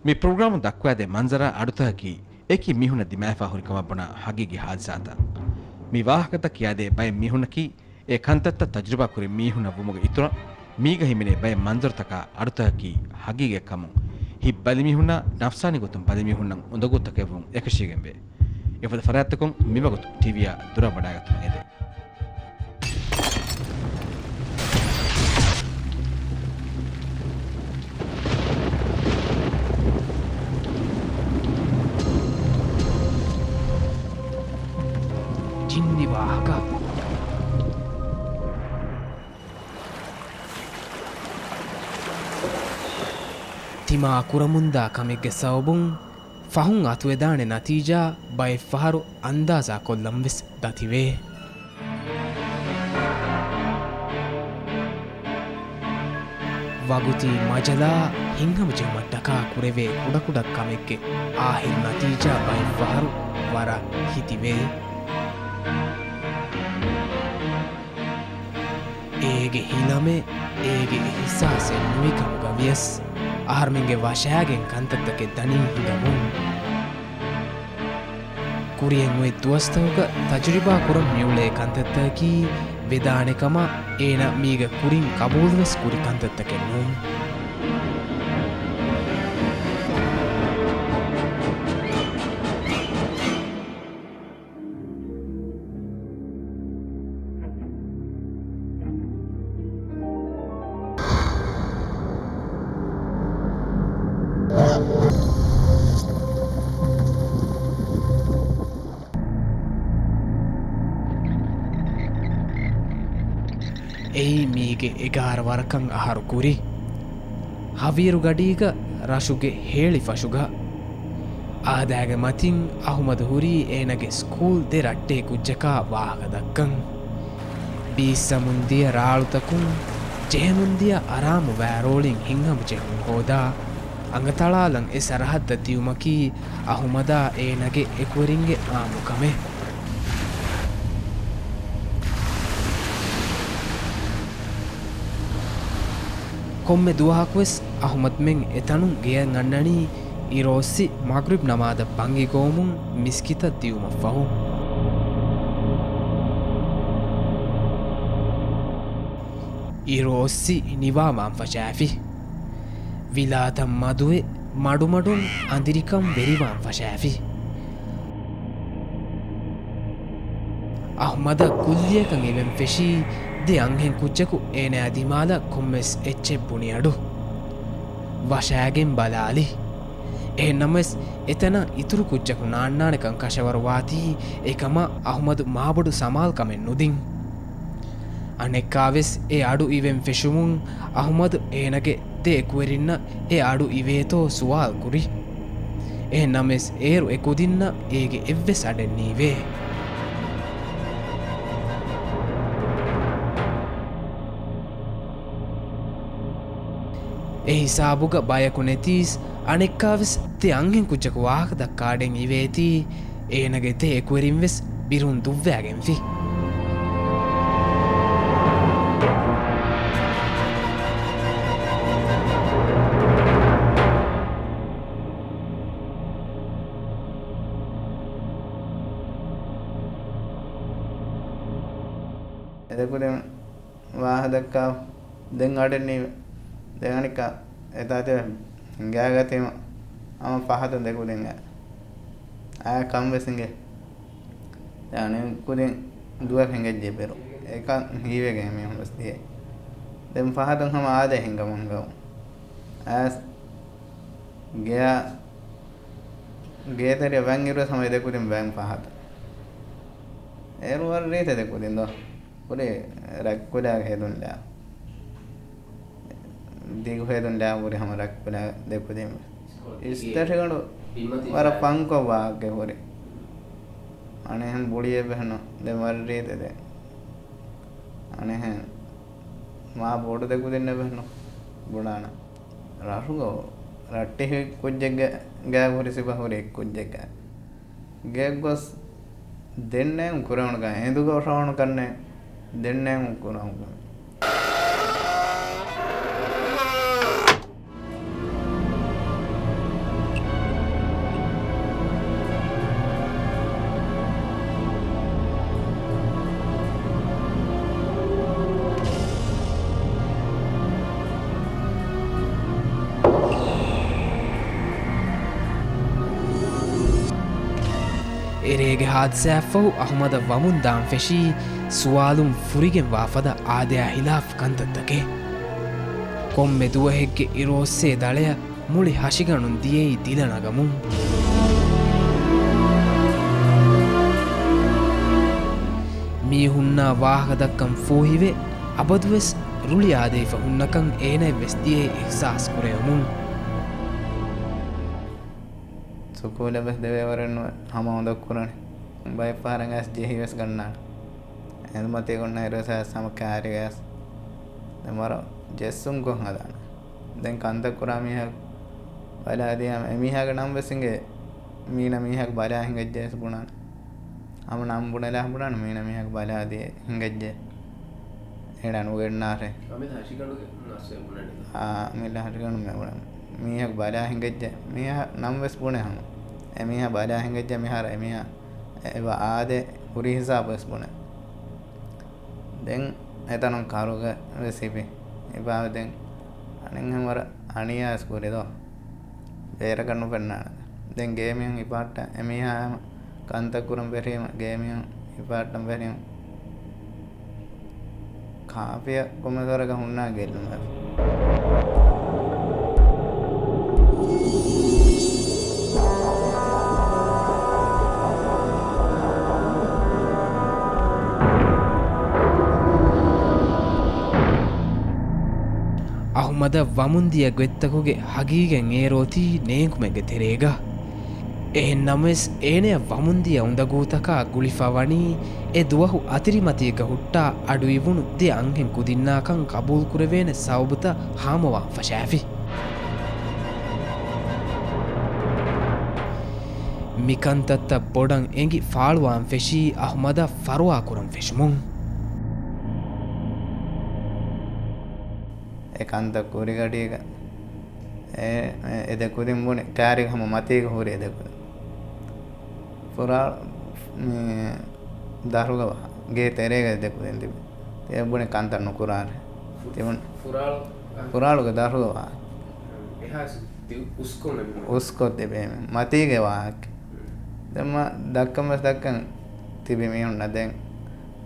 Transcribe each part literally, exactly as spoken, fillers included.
މި ޕްރޮގްރާމުން ދައްކުވާދޭ މަންޒަރާ އަޑުތަކަކީ އެކި މީހުންނަށް ދިމާވެފާ ހުރި ކަމަށް ބުނާ ހަގީގީ ހާދިސާތައް. މި ވާހަކަތައް ކިޔާދޭ ބައެއް މީހުންނަކީ އެ ކަންތައްތައް ތަޖުރިބާ ކުރި މީހުންނަށް ވުމުގެ އިތުރަށް، މީގަ ހިމެނޭ ބައެއް މަންޒަރުތަކާ އަޑުތަކަކީ ހަގީގަތް ކަމުން، ހިތް ބަލިމީހުންނާ ނަފްސާނީ ގޮތުން ބަލިމީހުންނަށް އުނދަގޫތަކެއްވުން އެކަށީގެންވޭ. އެފަދަ ފަރާތްތަކުން މިވަގުތު ޓީވީއާ ދުރަށް ވަޑައިގަތުމަށް އެދެން. ޖިންނި ވާހަކަ. ތިމާ ކުރަމުންދާ ކަމެއްގެ ސަބަބުން ފަހުން އަތުވެދާނެ ނަތީޖާ ބައެއްފަހަރު އަންދާޒާ ކޮށްލަން ވެސް ދަތިވޭ. ވަގުތީ މަޖަލާ ހިތްހަމަޖެހުމަށްޓަކާ ކުރެވޭ ކުޑަކުޑަ ކަމެއްގެ އާހިރު ނަތީޖާ ބައެއްފަހަރު ވަރަށް ހިތިވޭ. އޭގެ ހިލަމެއް، އޭގެ އިހްސާސެއް ނުވި ކަމުގަ ވިޔަސް، އަހަރުމެންގެ ވަށާގެން ކަންތައްތަކެއް ދަނީ ހިނގަމުން. ކުރިއަށް އޮތް ދުވަސްތަކުގަ ތަޖުރިބާ ކުރަން މިއުޅޭ ކަންތައްތަކަކީ ވެދާނެ ކަމަށް އޭނަ މީގަ ކުރިން ޤަބޫލުވެސް ކުރި ކަންތައްތަކެއް ނޫން. އެއީ މީގެ އެގާރަ ވަރަކަށް އަހަރު ކުރި. ހަވީރު ގަޑީގަ ރަށުގެ ހޭޅިފަށުގަ. އާދައިގެ މަތިން އަހުމަދު ހުރީ އޭނަގެ ސްކޫލް ދެ ރައްޓޭ ކުއްޖަކާ ވާހަކަ ދައްކަން. ބީއްސަމުން ދިޔަ ރާޅުތަކުން ޖެހެމުން ދިޔަ އަރާމު ވައިރޯޅިން ހިތްހަމަޖެހުން ހޯދާ، އަނގަތަޅާލަން އެ ސަރަހައްދަށް ދިޔުމަކީ އަހުމަދާ އޭނަގެ އެކުވެރިންގެ އާއްމު ކަމެއް. ކޮންމެ ދުވަހަކުވެސް އަހުމަދުމެން އެތަނުން ގެޔަށް އަންނަނީ އިރު އޮއްސި މަޣްރިބް ނަމާދަށް ބަންގި ގޮވަމުން މިސްކިތަށް ދިޔުމަށްފަހު. އިރު އޮއްސި ނިވާވާން ފަށާފި. ވިލާތަށް މަދުވެ، މަޑުމަޑުން އަނދިރިކަން ވެރިވާން ފަށާފި. އަހުމަދަށް ކުއްލިއަކަށް އިވެން ފެށީ ދެ އަންހެން ކުއްޖަކު އޭނަޔާ ދިމާލަށް ކޮންމެސް އެއްޗެއް ބުނި އަޑު. ވަށާގެން ބަލާލި. އެހެންނަމަވެސް، އެތަނަށް އިތުރު ކުއްޖަކު ނާންނާނެކަން ކަށަވަރުވާތީ، އެކަމަށް އަހުމަދު މާބޮޑު ސަމާލުކަމެއް ނުދިން. އަނެއްކާވެސް އެ އަޑު އިވެން ފެށުމުން، އަހުމަދު އޭނަގެ ދެ އެކުވެރިންނަށް އެ އަޑު އިވޭތޯ ސުވާލު ކުރި. އެހެންނަމަވެސް، އޭރު އެ ކުދިންނަށް އޭގެ އެއްވެސް އަޑެއް ނީވޭ. އެ ހިސާބުގަ ބަޔަކު ނެތީސް، އަނެއްކާވެސް ދެ އަންހެން ކުއްޖަކު ވާހަކަ ދައްކާ އަޑެއް އިވޭތީ، އޭނަގެ ދެ އެކުވެރިން ވެސް ބިރުން ދުއްވައިގެންފި. އެދެކުދިން ވާހަކަ ދައްކާ ދެން އަޑެއް ނީވެ. ދެން އަނެއްކާ އެތާތެ ހިނގާގަތީމަ ހަމަ ފަހަތުން ދެކުދިން އައި ކަން ވެސް ހިނގޭ. ދެން އަނެއް ކުދިން ދުވަސް ހިނގައްޖެ ބޭރު. އެކަން ހީވެގެން މީހުން ވެސް ދިޔަ. ދެން ފަހަތުން ހަމަ އާދެ ހިނގަމުން ހިނގަމުން. އައިސް ގެޔާ ގޭތެރެ ވަން އިރުވެސް ހަމަ އެދެކުދިން ވަން ފަހަތު. އޭރު ވަރަށް ރީތި ދެކުދިން ދޯ. ކުރި ރަތްކުލާގެ ހެދުން ލާ. ދިގު ހެދުން ލާ ކުރި ހަމަ ރަތްކުލާ ދެކުދިން. އިސްތަށިގަނޑު ވަރަށް ފަންކޮށް ވާހަކަ ހުރި. އަނެހެން ބުޅިއެއް ވެހެން ދެ ވަރަށް ރީތި ދެ. އަނެހެން މާ ބޮޑު ދެކުދިންނެއް ވެހެން ބުނާނަ. ރަށުގަ ރައްޓެހި ކުއްޖެއްގެ ގާ ހުރި ސިފަ ހުރި އެއް ކުއްޖެއްގެ. ގެއަށް ގޮސް ދެންނެވުން ކުރެވުނު ކަން އެނދުގަ އޮށޯވުނު ކަންނެ ދެންނެވުން ކުރެވުނު ކަން. އެރޭގެ ހާދިސާއަށްފަހު އަހުމަދަށް ވަމުން ދާން ފެށީ ސުވާލުން ފުރިގެންވާ ފަދަ އާދަޔާ ހިލާފު ކަންތައްތަކެއް. ކޮންމެ ދުވަހެއްގެ އިރުއޮއްސޭ ދަޅަޔަށް މުޅި ހަށިގަނޑުން ދިޔައީ ދިލަ ނަގަމުން. މީހުންނާ ވާހަކަ ދައްކަން ފޫހިވެ، އަބަދުވެސް ރުޅިއާދެވިފަ ހުންނަކަން އޭނައަށްވެސް ދިޔައީ އިޙްސާސް ކުރެވެމުން. ސުކޫލަށްވެސް ދެވޭވަރެއްނުވެ ހަމަ އުނދަގޫ ކުރަނީ. ބައެއްފަހަރަށް އައިސް ޖެހިވެސް ގަންނާނެ. އެނދުމަތީގަ އޮންނަ އިރުއޮއްސާ ހަމަ ކާރިގަ އައިސް. ދެން ވަރަށް ޖެއްސުން ކޮށް ހަދާނެ. ދެން ކަންތައް ކުރާ މީހާ ބަލާ ދިޔާމަ އެމީހާގެ ނަން ވެސް އިނގޭ. މީނަ މީހާގެ ބަލާ ހިނގައްޖެ ވެސް ބުނާނެ. ހަމަ ނަން ބުނެލާ ބުނާނެ މީނަ މީހާގެ ބަލާ ދިޔަ ހިނގައްޖެ. އޭނަ ނުގެންނާށޭ. އަމިއްލަ ހަށިގަނޑުގެ ނަސް ބުނެނީ. އާ، އަމިއްލަ ހަށިގަނޑު މި ބުނެ. މީހަކު ބަލާ ހިނގައްޖެ. މީހާ ނަން ވެސް ބުނެ ހަމަ. އެ މީހާ ބަލާ ހިނގައްޖެ މިހާރު އެ މީހާ އެ ވާ އާދެ ހުރި ހިސާބު ވެސް ބުނެ. ދެން އެތަނުން ކަރުގަ ވެސް ހިފި. ހިފާ ދެން އަނެއްހެން ވަރަށް އަނިޔާ ވެސް ކުރި ދޯ. ބޭރަކަށް ނުފެންނާނެ. ދެން ގޭމިހުން ހިފާއްޓާ އެމީހާ ހަމަ ކަންތައް ކުރަން ފެށީމަ، ގޭމިހުން ހިފާއްޓަން ފެށީމަ، ކާފިޔަށް ކޮންމެސް ވަރަކަށް ހުންނާ ގެއްލުމެއް. އަހުމަދަށް ވަމުންދިޔަ ގޮތްތަކުގެ ހަގީގަތް އޭރު އޮތީ ނޭނގުމެއްގެ ތެރޭގަ. އެހެން ނަމަވެސް، އޭނަޔަށް ވަމުންދިޔަ އުނދަގޫތަކާ ގުޅިފަ ވަނީ އެ ދުވަހު އަތިރިމަތީގަ ހުއްޓާ އަޑުއިވުނު ދެ އަންހެން ކުދިންނާކަން ޤަބޫލުކުރެވޭނެ ސަބަބުތައް ހާމަވާން ފަށާފި. މިކަންތައްތައް ބޮޑަށް އެނގި ފާޅުވާން ފެށީ އަހުމަދަށް ފަރުވާކުރަން ފެށުމުން. އެ ކަންތައް ކުރިގަޑީގަ އެ، އެ، އެ ދެ ކުދިން ބުނި ކާރިގެ ހަމަ މަތީގަ ހުރި އެ ދެ ކުދިން. ފުރާ، މި، ދަށުގަ ވާ، ގޭ ތެރޭގަ އެ ދެ ކުދިން ތިބި. ތިޔަ ބުނި ކަންތައް ނުކުރާނެ. ތިބުން ފުރާޅު، ފުރާޅުގެ ދަށުގަ ވާ. އެހާސް ތި އުސްކޮށް އުސްކޮށް ތިބޭ މި މަތީގެ ވާހަކަ. ދެން މަ ދައްކަން ވެސް ދައްކަން ތިބި މީހުންނަށް ދެން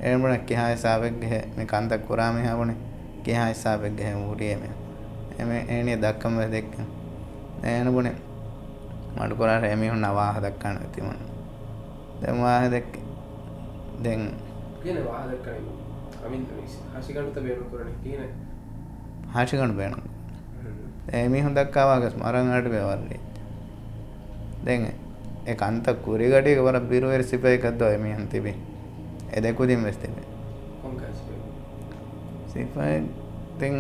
އޭނަ ބުނެ ކިހާ ހިސާބެއްގެ މި ކަންތައް ކުރާ މީހާ ބުނެ ކިހާ ހިސާބެއްގެ ހެން ހުރިއޭ މި. އެމެ އޭނި ދައްކަން ވެސް ދެއްކިން. އޭނަ ބުނެ މަޑުކުރާށޭ އެމީހުންނާ ވާހަ ދައްކާނެ ތިމަން. ދެން ވާހަ ދެއްކި. ދެން ކިހިނެއް ވާހަ ދައްކަނީ؟ އަމިއްލަ މީސް ހަށިގަނޑުތައް ބޭނުން ކުރަނީ ކިހިނެއް؟ ހަށިގަނޑު ބޭނުން. އެމީހުން ދައްކާ ވާހަކަ ވަރަށް އަޑު ވެވަރު. ދެން އެ ކަންތައް ކުރިގަޑީގަ ވަރަށް ބިރުވެރި ސިފައެއްގަ ދޯ އެމީހުން ތިބި. އެ ދެ ކުދިން ވެސް ތިބި. ކޮންކަހަލަ ސިފައެއް؟ ސިފައެއް ދެން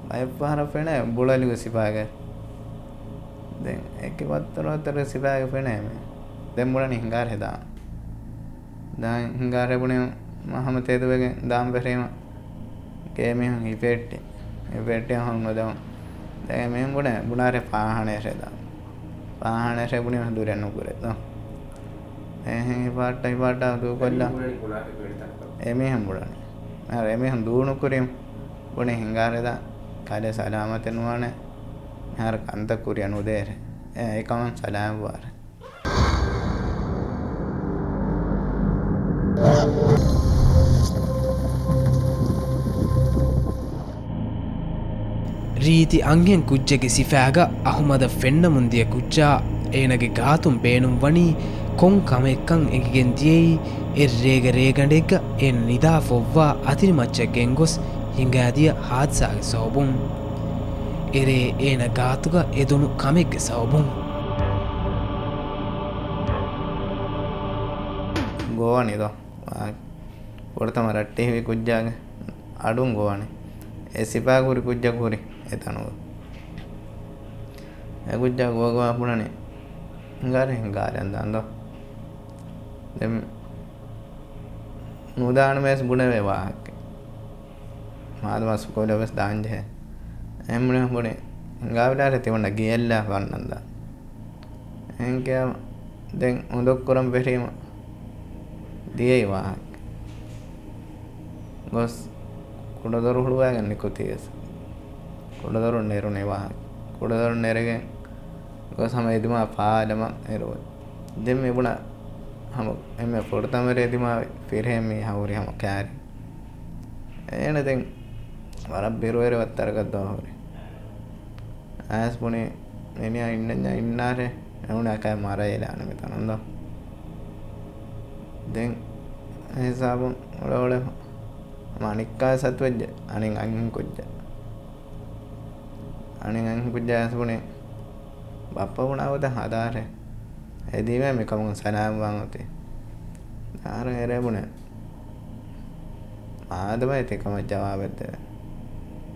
ބައެއްފަހަރަށް ފެނޭ ބުޅަލިގެ ސިފައިގެ. ދެން އެކި ވައްތަރު ވައްތަރުގެ ސިފައިގެ ފެނޭ މި. ދެން ބުނަނީ ހިނގާރޭ ދާން. ދާން ހިނގާރޭ ބުނީ މަ ހަމަ ތެދުވެގެން ދާން ފެށީމަ. ގޭ މީހުން ހިފެއްޓި. ހިފެއްޓި ހަމަ ނުދެވުނު. ދެން މީހުން ބުނޭ ބުނާރޭ ފާހާނޭށޭ ދާން. ފާހާނޭށޭ ބުނީމަ ދުރެއް ނުކުރޭ ދޯ. އެހެން ހިފާއްޓާ ހިފާއްޓާ ދޫކޮށްލާ. އެމީހުން ބުނަނީ. އަރަ، އެމީހުން ދޫނުކުރީމަ. ބުނީ ހިނގާރޭ ދާން. ކަލޭ ސަލާމަތެއް ނުވާނެ. މިހާރު ކަންތައް ކުރިއަށް ނުދޭށޭ. އެ، އެކަމަށް ސަލާމަތްވާށޭ. ރީތި އަންހެން ކުއްޖެއްގެ ސިފައިގަ އަހުމަދަށް ފެންނަމުން ދިޔަ ކުއްޖާ އޭނަގެ ގާތުން ބޭނުންވަނީ ކޮން ކަމެއްކަން އެނގިގެން ދިޔައީ އެއްރޭގަ ރޭގަނޑެއްގަ އޭނަ ނިދާފަ އޮއްވާ އަތިރިމައްޗަށް ގެންގޮސް ހިނގާދިޔަ ހާދިސާގެ ސަބަބުން. އެރޭ އޭނަ ގާތުގަ އެދުނު ކަމެއްގެ ސަބަބުން. ގޮވަނި ދޯ. ފުރަތަމަ ރައްޓެހިވި ކުއްޖާގެ އަޑުން ގޮވަނީ. އެ ސިފައިގަ ހުރި ކުއްޖަކު ހުރި އެތަނުގަ. އެ ކުއްޖާ ގޮވާ ގޮވާ ބުނަނީ، ހިނގާރޭ ހިނގާރޭ ދާން ދޯ. ދެން ނުދާނަމޭސް ބުނެވޭ ވާހަކަ. މާދަމާ ސުކޫލަށް ވެސް ދާންޖެހޭ. އެހެން ބުނެ ބުނި ހިނގާވިލާރޭ ތިމަންނަ ގެޔަށްލާފަ އަންނަން ދާން. އެހެންކަމުން ދެން އުނދަގޫ ކުރަން ފެށީމަ ދިޔައީ ވާހަކަ. ގޮސް ކުޑަދޮރު ހުޅުވައިގެން ނިކުތީވެސް. ކުޑަދޮރުން ނެރުނީ ވާހަކަ. ކުޑަދޮރުން ނެރެގެން ގޮސް ހަމަ އެދިމާ ފާލަމަށް އެރުވޭ. ދެން މި ބުނާ ހަމަ އެންމެ ފުރަތަމަ ރޭ ދިމާވި ފިރިހެން މީހާ ހުރި ހަމަ ކާރި. އޭނަ ދެން ވަރަށް ބިރުވެރި ވައްތަރަކަށް ދޯ ހުރި. އައިސް ބުނި މިނިއާ އިންނަންޏާ އިންނާށޭ، އެ އުނާ ކައި މަރައިލާނެ މިތަނުން ދޯ. ދެން އެ ހިސާބުން އުޅެ އުޅެ ހަމަ އަނިއްކާ ސަތުވެއްޖެ އަނި އަންހެން ކުއްޖެއް. އަނި އަންހެން ކުއްޖާ އައިސް ބުނި ބައްޕަ ބުނާ ގޮތަށް ހަދާށޭ. އެދީމޭ މިކަމުން ސަލާމްވާން އޮތީ. ދާރަ އެރޭ ބުނެ. މާދަމާ ތިކަމަށް ޖަވާބެއް ދެވޭ.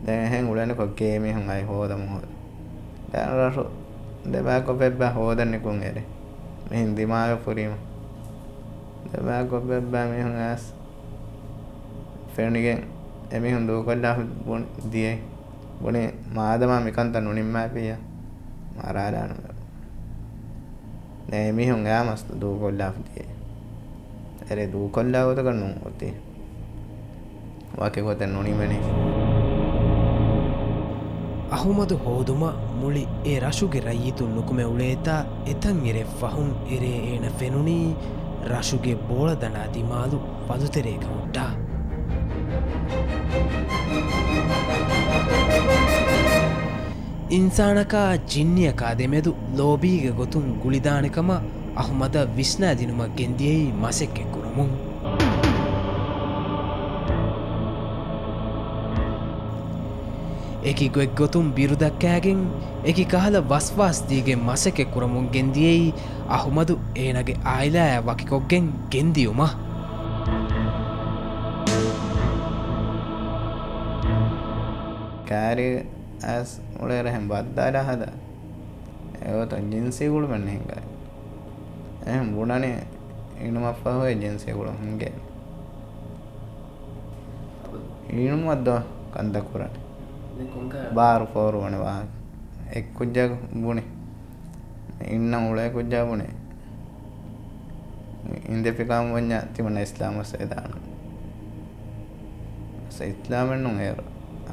ދެން އެހެން އުޅެނިކޮށް ގޭ މީހުން އައި ހޯދަމު ހޯދަ. ދެން ރަށު ދެބައިކޮށް ބެއްބާ ހޯދަން ނިކުން އެރި. މިހެން ދިމާވެ ފުރީމަ. ދެބައިކޮށް ބެއްބާ މީހުން އައިސް ފެނިގެން އެމީހުން ދޫކޮށްލާފަ ބުނި ދިޔައީ. ބުނި މާދަމާ މިކަންތައް ނުނިންމާފިއްޔާ މަރާލާނަމޭ. ދެން އެމީހުން އެއާ މަސްތު ދޫކޮށްލާފަ ދިޔައީ. އެރޭ ދޫކޮށްލާ ގޮތަކަށް ނޫން އޮތީ. ވަކި ގޮތެއް ނުނިމެނީ. އަހުމަދު ހޯދުމަށް މުޅި އެ ރަށުގެ ރައްޔިތުން ނުކުމެ އުޅޭތާ އެތަން އެރެ ފަހުން އެރޭ އޭނަ ފެނުނީ ރަށުގެ ބޯޅަދަނޑާ ދިމާލު ފަދުތެރޭގަ ހުއްޓާ. އިންސާނަކާ ޖިންނިއަކާ ދެމެދު ލޯބީގެ ގޮތުން ގުޅިދާނެ ކަމަށް އަހުމަދަށް ވިސްނާދިނުމަށް ގެންދިޔައީ މަސައްކަތްކުރަމުން. އެކި ގޮތްގޮތުން ބިރުދައްކާގެން، އެކި ކަހަލަ ވަސްވާސް ދީގެން މަސައްކަތްކުރަމުން ގެންދިޔައީ އަހުމަދު އޭނަގެ އާއިލާއާ ވަކިކޮށްގެން ގެންދިޔުމަށް. ކާރި އައިސް އުޅޭ ރަހެން ބައްދާލާ ހަދާ. އެގޮތަށް ޖިންސީ ގުޅުމެއް ނެތް ހިނގާ. އެހެން ބުނަނީ އިނުމަށްފަހު އެ ޖިންސީ ގުޅުން ހިނގޭ. އިނުމަށް ދޯ ކަންތައް ކުރަނީ. ބާރު ފޯރުވަނެ ވާހަކަ. އެއްކުއްޖާ ބުނި. އިންނަ އުޅޭ ކުއްޖާ ބުނި. އިނދެފިކާމު ވަންޏާ ތިމަންނަ އިސްލާމް ވެސް އެދާނަން. އިސްލާމެއްނު އޭރު.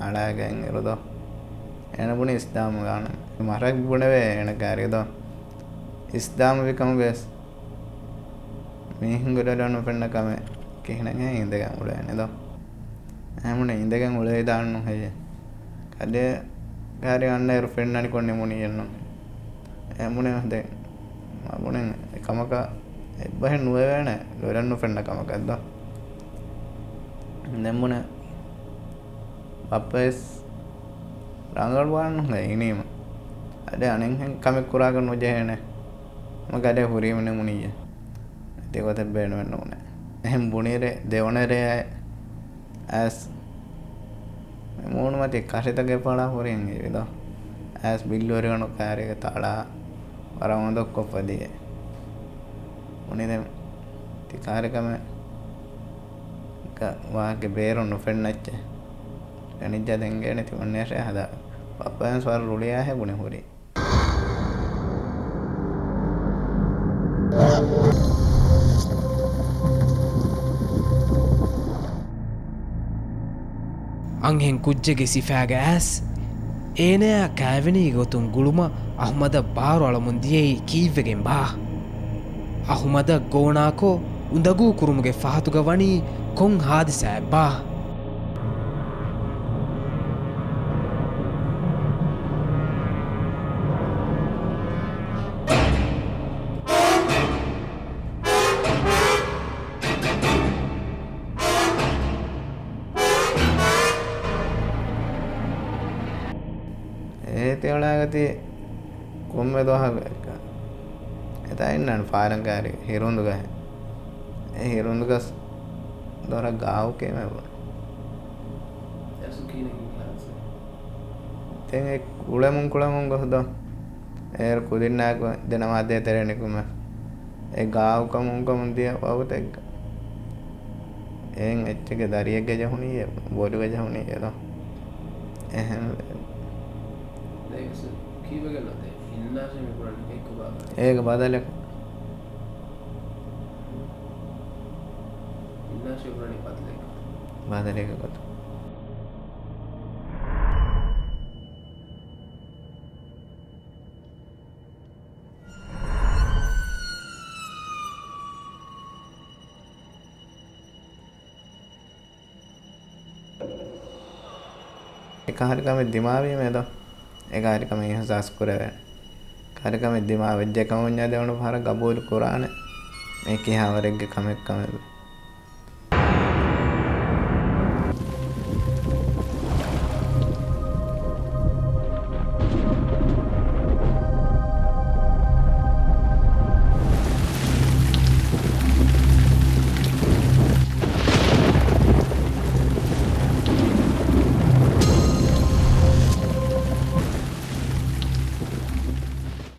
އަޅާގެން އިރުދޯ. އޭނަ ބުނި އިސްލާމް ގާނަން. މަރަށް ބުނެވޭ އޭނަ ކާރިދޯ. އިސްލާމް ވިކަމުގެސް މީހުންގެ ލޮލަށް ނުފެންނަ ކަމެއް ކިހިނެއްހޭ އިނދެގެން އުޅޭނެ ދޯ؟ އެހެން އިނދެގެން އުޅެވިދާންނު ހެއްޔޭ؟ ކަލޭ ކާރި އަންނައިރު ފެންނަނިކޮށް ނިމުނީއެއްނު. އެހެން ބުނެ ދެން މަ ބުނެ އެ ކަމަކަށް އެއްބަހެއް ނުވެވޭނެ ލޮލަށް ނުފެންނަ ކަމަކަށް ދޯ؟ ދެން ބުނެ ބައްޕަވެސް ރަނގަޅުވާނު އިނީމަ. އަދި އަނެއްހެން ކަމެއް ކުރާކަށް ނުޖެހޭނެ. މަ ކަލޭ ހުރީމަ ނިމުނިއްޔެ. އެތި ގޮތެއް ބޭނުމެއް ނޫނޭ. އެހެން ބުނިރޭ ދެވަނަ ރޭ އައިސް މި މޫނުމަތި ކަށިތަކެއް ފަޅާ ހުރިހެން ހީވިދޯ. އައިސް ބިއްލޫރިގަނޑު ކާރީގެ ތަޅާ ވަރަށް އުނދަގޫކޮށްފަ ދިޔަ. ބުނި ދެން ތި ކާރި ކަމެއް ވާހަކަ ބޭރުން ނުފެންނައްޗޭ. ފެނިއްޖާ ދެން ގޭނެ ތިމަންނޭށޭ ހަދާ. ބައްޕަ ދެން ސްވަރު ރުޅިއާހޭ ބުނި ހުރީ. އަންހެން ކުއްޖެއްގެ ސިފައިގަ އައިސް އޭނަޔާ ކާވެނީގެ ގޮތުން ގުޅުމަށް އަހުމަދަށް ބާރުއަޅަމުން ދިޔައީ ކީއްވެގެންބާ؟ އަހުމަދަށް ގޯނާކޮށް އުނދަގޫ ކުރުމުގެ ފަހަތުގަ ވަނީ ކޮން ހާދިސާއެއްބާ؟ އޭތި އަޅާގަތީ ކޮންމެ ދުވަހަކު އެއްކަ. އެތާ އިންނާނެ ފާރަން ކާރި ހިރުނދުގަ. އެ ހިރުނދުގަސް ދޮރަށް ގާވު ކީމެ ބުނެ. ދެން އެ ކުޅެމުން ކުޅެމުން ގޮސް ދޯ. އޭރު ކުދިންނާއެކު ދެނަމާދޭ ތެރޭ ނިކުމެ. އެ ގާވު ކަމުން ކަމުން ދިޔަ ވަގުތެއްގަ. އެއިން އެއްޗެއްގެ ދަރިއެއްގެ ޖެހުނީއޭ، ބޮލުގެ ޖެހުނީއޭ ދޯ. އެހެން. ދެން ވެސް ކީއްވެގެން ނުވަތަ އިންނާށޭ މި ބުނަނީ އެއްކޮބާ؟ އޭގެ ބަދަލެއް. އިންނާށޭ ބުނަނީ ބަދަލެއް. ބަދަލެއްގެ ގޮތުން. އެކަހަލި ކަމެއް ދިމާވީމޭ ދޯ؟ އެކަހަލި ކަމެއް އިހުސާސް ކުރެވޭނެ. އެކަހަލި ކަމެއް ދިމާވެއްޖެ ކަމުންޏާ ދެވަނަ ފަހަރަށް ގަބޫލު ކުރާނެ. މީ ކިހާވަރެއްގެ ކަމެއް ކަމެއް.